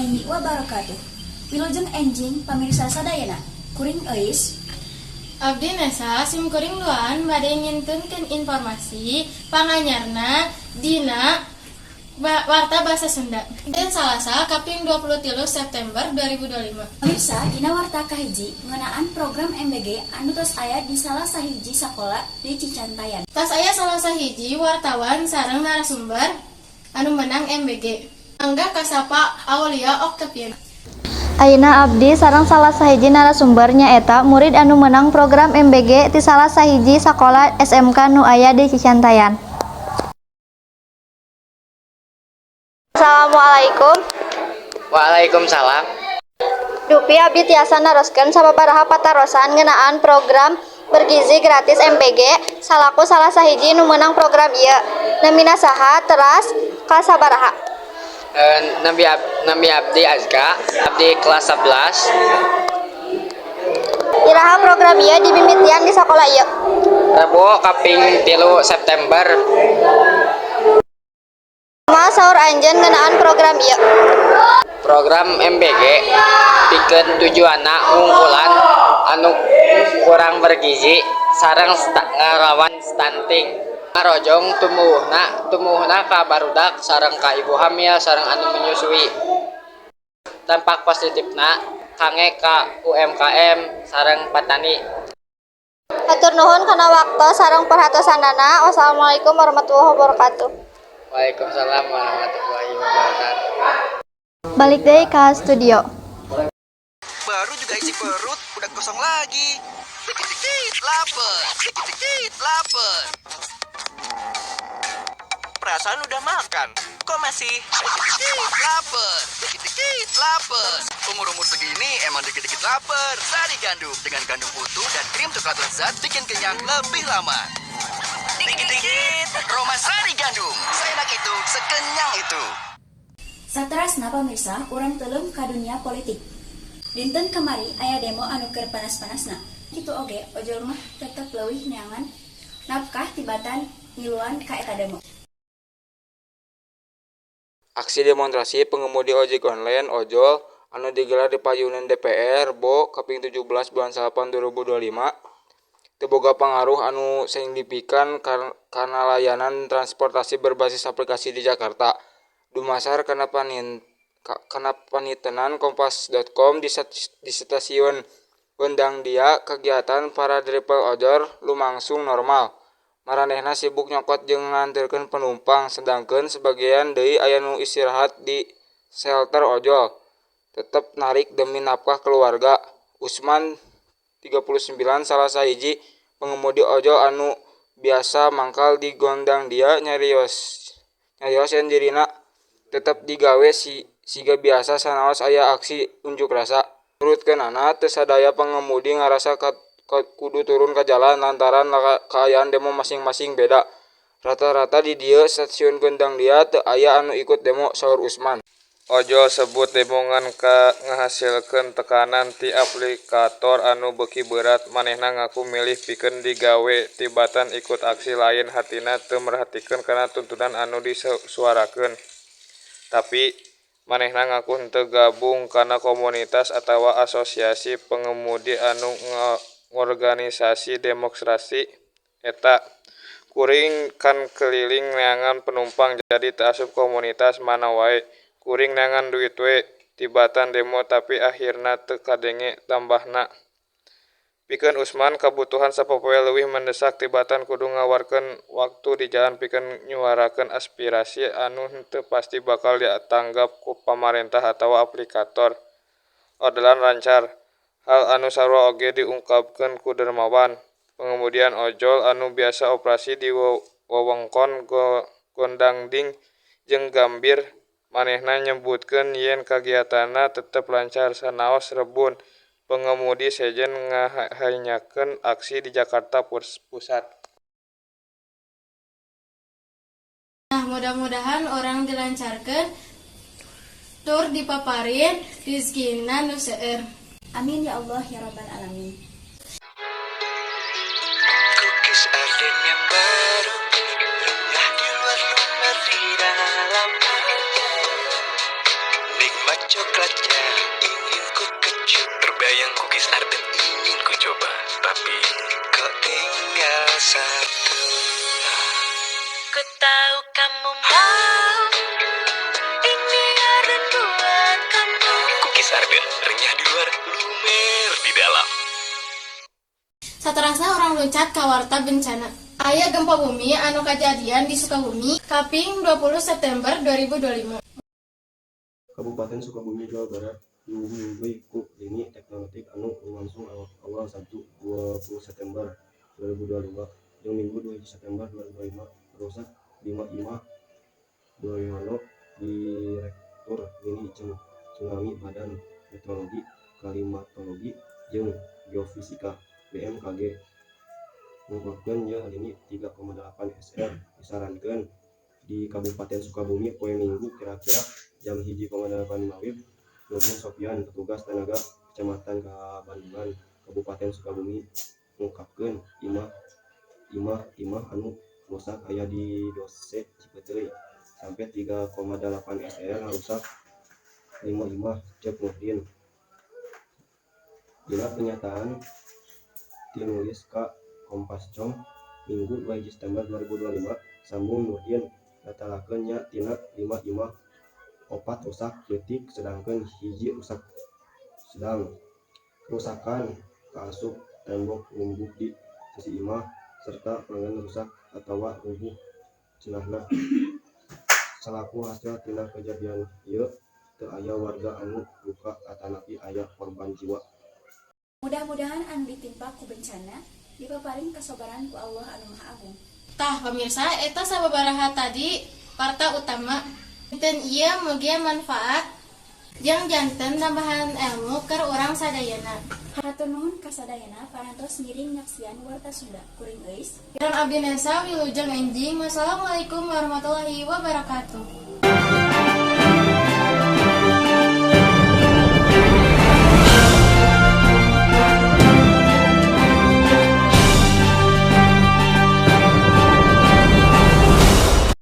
Warahmatullahi wabarakatuh. Wilujeng enjing pamirsa sadayana. Kuring Euis. Abdi Nesa sim kuring duaan bade ngintunkeun informasi panganyarna dina Warta Bahasa Sunda. Dinten Salasa kaping 23 September 2025. Pamirsa, dina warta kahiji ngeunaan program MBG anu tos aya di salah sahiji sakola di Cicantayan. Tas aya salah sahiji wartawan sareng narasumber anu menang MBG. Mangga kasapa Aulia Octavian. Ayeuna abdi sareng salah sahiji narasumber, nyaeta murid anu meunang program MBG ti salah sahiji sakola SMK nu aya di Cicantayan. Assalamualaikum. Waalaikumsalam. Dupi abdi tiasa naroskeun sababaraha patarosan ngeunaan program bergizi gratis MBG salaku salah sahiji nu meunang program ieu. Namina saha, teras kelas sabaraha? Nami abdi Azka, abdi kelas 11. Iraha program ieu dimimitian di sakola ieu? Rebo kaping 3 September. Kumaha saur anjeun ngeunaan program ieu? Program MBG pikeun tujuanna ngungkulan anu kurang bergizi sareng ngalawan stunting. Ngarojong tumuwuhna ka barudak sareng ka ibu hamil sareng anu menyusui. Dampak positifna kangge ka UMKM sareng petani. Hatur nuhun kana waktos sareng perhatosanana. Wassalamualaikum warahmatullahi wabarakatuh. Waalaikumsalam warahmatullahi wabarakatuh. Balik deui ka studio. Baru juga isi perut, udah kosong lagi. Dikit-dikit lapar, dikit-dikit lapar. Perasaan udah makan, kok masih dikit-dikit lapar, dikit-dikit lapar. Umur-umur segini emang dikit-dikit lapar. Sari Gandum dengan gandum utuh dan krim coklat lezat bikin kenyang lebih lama. Dikit-dikit, Roma Sari Gandum. Seenak itu, sekenyang itu. Saterasna pamirsa, urang teuleum ka dunia politik. Dinten kamari aya demo anu keur panas-panasna. Kitu oge ojol mah tetep leuwih neangan nafkah tibatan ngiluan ka eta demo. Aksi demonstrasi pengemudi ojek online (ojol) anu digelar di payunan DPR Rebo kaping 17 bulan 8 2025 teu boga pangaruh anu signifikan kana layanan transportasi berbasis aplikasi di Jakarta. Dumasar kana panitenan Kompas.com di stasiun Gondangdia, kagiatan para driver ojol lumangsung normal. Maranehna sibuk nyokot jeung nganterkeun penumpang, sedangkeun sabagian deui aya nu istirahat di shelter ojol, tetep narik demi nafkah keluarga. Usman, 39, salah sahiji pengemudi ojol anu biasa mangkal di Gondangdia, nyarios yen dirina tetep digawe siga biasa sanaos aya aksi unjuk rasa. Nurutkeunana, teu sadaya pengemudi ngarasa kudu turun ka jalan lantaran kaayaan demo masing-masing beda. Rata-rata di dieu stasiun Gondangdia teu aya anu ikut demo, saur Usman. Ojol sebut demo ngan ngahasilkeun tekanan ti aplikator anu beuki beurat. Manehna ngaku milih pikeun digawe tibatan ikut aksi, lain hatina teu merhatikeun kana tuntutan anu disuarakeun. Tapi, manehna ngaku henteu gabung kana komunitas atawa asosiasi pengemudi anu ngorganisasi demonstrasi eta. Kuring kan keliling neangan penumpang, jadi teu asup komunitas mana wae. Kuring neangan duit we tibatan demo tapi akhirna teu kadenge, tambahna. Pikeun Usman, kabutuhan sapopoe leuwih mendesak tibatan kudu ngawarkeun waktu di jalan pikeun nyuarakeun aspirasi anu henteu pasti bakal ditanggap ku pamarentah atawa aplikator. Orderan lancar. Hal anu sarua oge diungkapkeun ku Dermawan, pengemudi ojol anu biasa operasi di wewengkon Gondangdia jeung Gambir. Manehna nyebutkeun yen kagiatanna tetep lancar sanaos rebun pengemudi sejen ngahanyakeun aksi di Jakarta Pusat. Nah, mudah-mudahan urang dilancarkeun tur dipaparin rizkina nu seueur. Amin ya Allah ya Rabbal alamin. Cookies Arden yang baru, renyah di luar, lumer di dalam. Nikmat. Aroma coklatnya ingin ku kecup. Terbayang cookies Arden ingin ku coba, tapi kok tinggal satu. Ku tahu kamu mau. Ini Arden buat kamu. Cookies Arden, renyah di luar, lumer di dalam. Saterasna urang luncat ka warta bencana. Aya gempa bumi anu kajadian di Sukabumi kaping 20 September 2025. Kabupaten Sukabumi, Jawa Barat diuyuy ku lini tektonik anu lumangsung awal Sabtu 20 September 2025 jeung Minggu 21 September 2025 ngarusak lima imah. Doyono, Direktur Lini Tsunami Badan Meteorologi, Klimatologi jeung Geofisika BMKG, ngungkapkeun yeuh lini 3,8 SR disarankeun di Kabupaten Sukabumi poe Minggu kira-kira jam 1.85 WIB. Nurdin Sofyan, petugas tenaga Kecamatan Kabandungan, Kabupaten Sukabumi, ngungkapkeun imah-imah anu rusak aya di Dose Cipeuteuy. Sampe 3,8 SR ngarusak lima imah, ceuk Nurdin. Dina pernyataan tinulis ka Kompas.com, Minggu 2 September 2025, sambung Nurdin netelakeun nya tina lima imah, opat rusak leutik sedangkeun hiji rusak sedang. Kerusakan kaasup tembok rumbuk di sisi imah serta pelanggan rusak atawa rubuh cenahna. Salaku hasil tina kajadian ieu teu aya warga anu luka atanapi aya korban jiwa. Mudah-mudahan anu ditimpa ku bencana dipaparin kasobaran ku Allah anu Maha Agung. Tah pemirsa, eta sababaraha tadi warta utama. Dinten ieu mugia manfaat jeung janten tambahan ilmu keur urang sadayana. Hatur nuhun kasadayana parantos ngiring nyaksian Warta Sunda. Kuring Euis. Sareng abdi Nesa, wilujeng enjing. Wassalamualaikum warahmatullahi wabarakatuh.